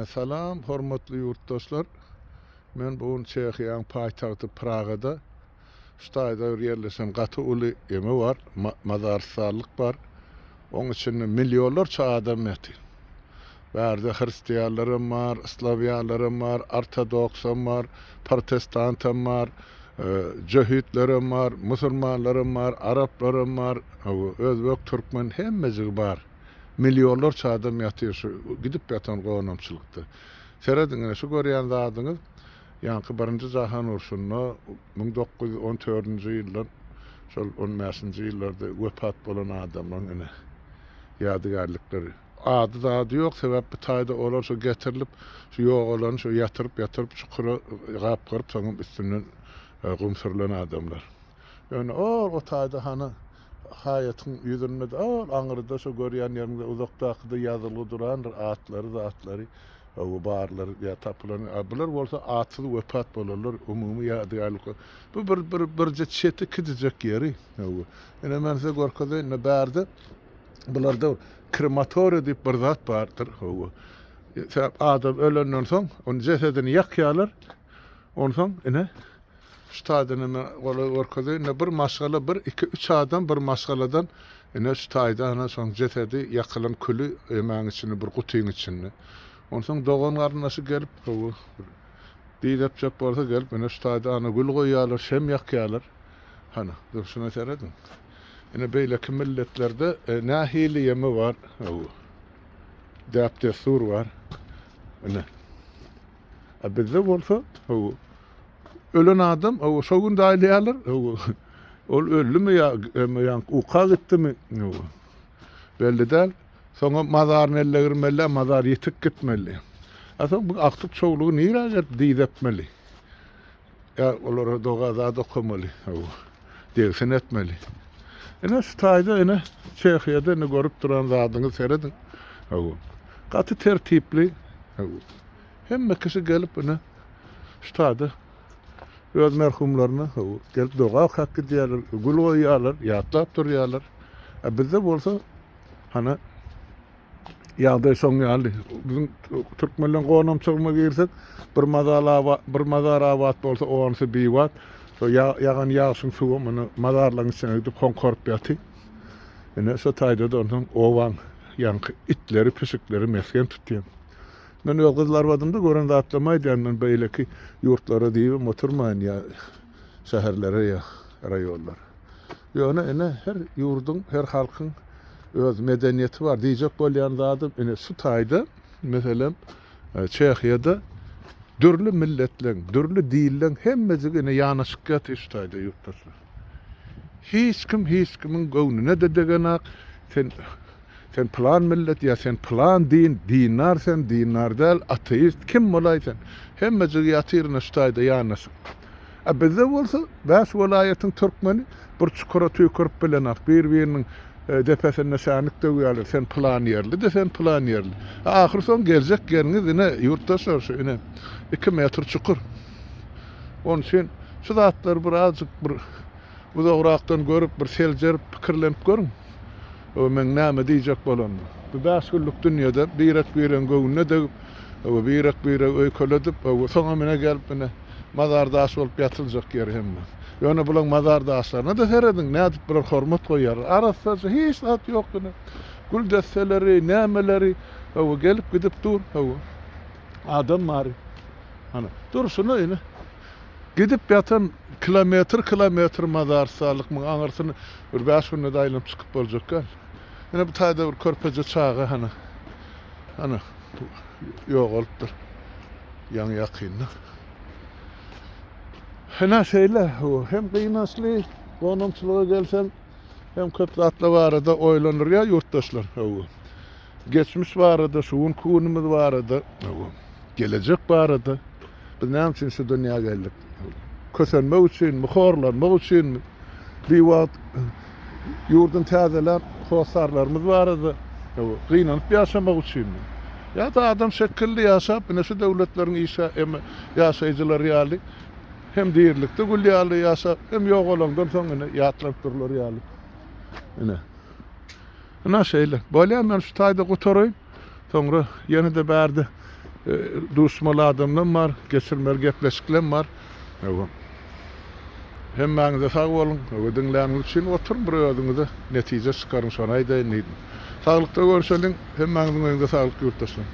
Salam hormatly ýurtdaşlar. Men bu gün Çehiýanyň paýtagty Pragada şu taýda bir ýerleşen gaty uly eme bar, mazarystanlyk bar. Oň içinde millionlarça adam ýatyr. Bärde hristianlaram bar, slawýanlaram bar, ortodoksam bar, protestantam bar, jöhitlerem bar, musulmanlaram bar, araplaram bar, özbek, türkmen hemmejigi bar. Millionlarça adam ýatyr şu gidip ýatan gonamçylykda. Serediň ine şu görýän zadyňyz ýaňky birinji jahan urşunda 1914-nji ýyldan şol on bäşinji ýyllarda wepat bolan adamlaryň ine ýadygärlikleri. Ady zady ýok sebäp bu taýda olar şu getirilip şu ýogalany şu ýatyryp ýatyryp çukura gapgaryp soňam üstünden gum sürlen adamlar. Ýöne ol o taýda hany Haýatyň ýüzünde-de, ol aňyrda şo görýän ýeriňde uzakdakyda ýazylgy durandyr, atlary, zatlary, hawa, barlary ýa tapylan. A bular bolsa atsyz wepat bolanlar, umumy ýadygärlik. Bu bir, bir, birje çeti kiçijek ýeri, hawa. Ine, men size görkezeýin, ine, bärde bularda krematoriýa diýip bir zat bardyr, hawa. Sebäp adam ölenden soň, onuň jesedini ýakýarlar, onsoň, ine, Şu taýdan ine golaý görkezeýin. Ine bir maşgala, bir, iki, üç adam bir maşgaladan ine şu taýda ana şoň jesedi ýakylan küli emäň içinde bir gutyň içinde. Onsoň dogan garyndaşy gelip hawa bir diz epjek bolsa gelip ine şu taýda ana gül goýýarlar, şem ýakýarlar. Hany, dur şuna serediň. Ine beýleki milletlerde nähili ýeme bar, hawa. Däp-dessur bar. Ine. A bizde bolsa, hawa, ölen adam, hawa, şo gün daýlaýarlar, hawa, ol öldümi ýa ýa uka gitdimi, hawa, belli däl. Soňam mazaryny elle girmeli, mazar ýetik gitmeli. A soň bu agtyk çowlugy nirä gelip dyz epmeli? Ýa olara doga zat okamaly, hawa, degsin etmeli. Ine şu taýda ine Çehiýada ine görüp duran zadyňyz serediň. Hawa. Gaty tertipli. Hawa. Hemme kişi gelip ine şu taýda öz merhumlaryna hawa, gelip doga okap gidýärler, gül goýýarlar, ýatlap durýarlar. A bizde bolsa hany ýagdaý şoň ýaly. Biziň türkmenleň gonamçylygyna girsek, bir mazar abat, bir mazar abat bolsa, onusy bibat. Şo ýagan ýagşyň suwy muny mazarlaryň içine gidip hoňkaryp ýaty. Ine şo taýda-da onsoň obaň ýaňky itleri, pişikleri mesgen tutýar. Men öz Gyzylarbadymda gören zatlarymy aýdýan, men beýleki ýurtlara diýibem oturmaýyn ýa şäherlere ýa raýonlara. Ýöne ine her ýurduň, her halkyň öz medeniýeti bar. Diýjek bolýan zadym ine şu taýda meselem Çehiýada dürli milletleň, dürli dilleň hemmejigi ine ýanaşyk ýatyr şu taýda ýurtdaşlar. Hiç kim hiç kimiň göwnüne-de degenak, sen Sen pylan millet ýa sen pylan din, dindar sen, dindar däl, ateist, kim bolaý sen. Hemmejigi ýatyr ine şu taýda ýanaşyk. A bizde bolsa bäş welaýatyň türkmeni bir çukura tüýkürip bilenak, bir-biriniň depesinde şänik döwýärler, sen pylan ýerli-de, sen pylan ýerli. A ahyr soň geljek ýeriňiz ine ýurtdaşlar şu ine iki metr çukur. Onuň üçin şu zatlary bir azjyk bir uzagrakdan görüp, bir seljerip, pikirlenip görüň. Öý meň näme diýjek bolanymy. Bu bäş günlük dünýede birek-biregiň göwnüne degip, öý birek-biregi öýkeledip, öý soňam ine gelip ine mazar daş bolup ýatyljak ýeri hemme. Ýöne bulaň mazar daşlaryna-da serediň, nädip bular hormat goýýarlar. Arassaja hiç zat ýok ine. Gül desseleri, nämeleri, öý gelip gidip dur, öý. Adam bary. Hany, durşuna ine. Gidip ýatan kilometr-kilometr mazarystalykmyň aňyrsyny bir bäş günde-de aýlanyp çykyp boljak däl. Ine bu taýda bir körpeje çaga hany, hany ýogalypdyr ýaňy ýakynda. Ine şeýle, hem gynançly gonamçylyga gelseň, hem köp zatlar barada oýlandyrýar ýurtdaşlar. Hawa. Geçmiş barada, şu günki günümiz barada, hawa, gelejek barada. Biz näme üçin şu dünýä geldik? Kösenmek üçinmi, horlanmak üçinmi? Biwagt ýurduny täzelän hossarlarymyz barada gynanyp ýaşamak üçinmi? Ýa-da adam şekilli ýaşap, ine şu döwletleriň işgär ýaşaýjylary ýaly hem dirilikde gül ýaly ýaşap, hem ýogalandan soň ine ýatlanyp durlar ýaly. Ine. Ine şeýle. Bolýar, men şu taýda gutaraýyn. Soňra ýene-de bärde duşmaly adamlam bar, geçirmeli gepleşiklem bar. Hawa. Hemmäňize sag boluň. Hawa, diňläniňiz üçin oturyň bir özüňize netije çykaryň, şony aýdaýyn diýdim. Saglykda görşeliň. Hemmäňiziň öýüňize saglyk ýurtdaşlarym.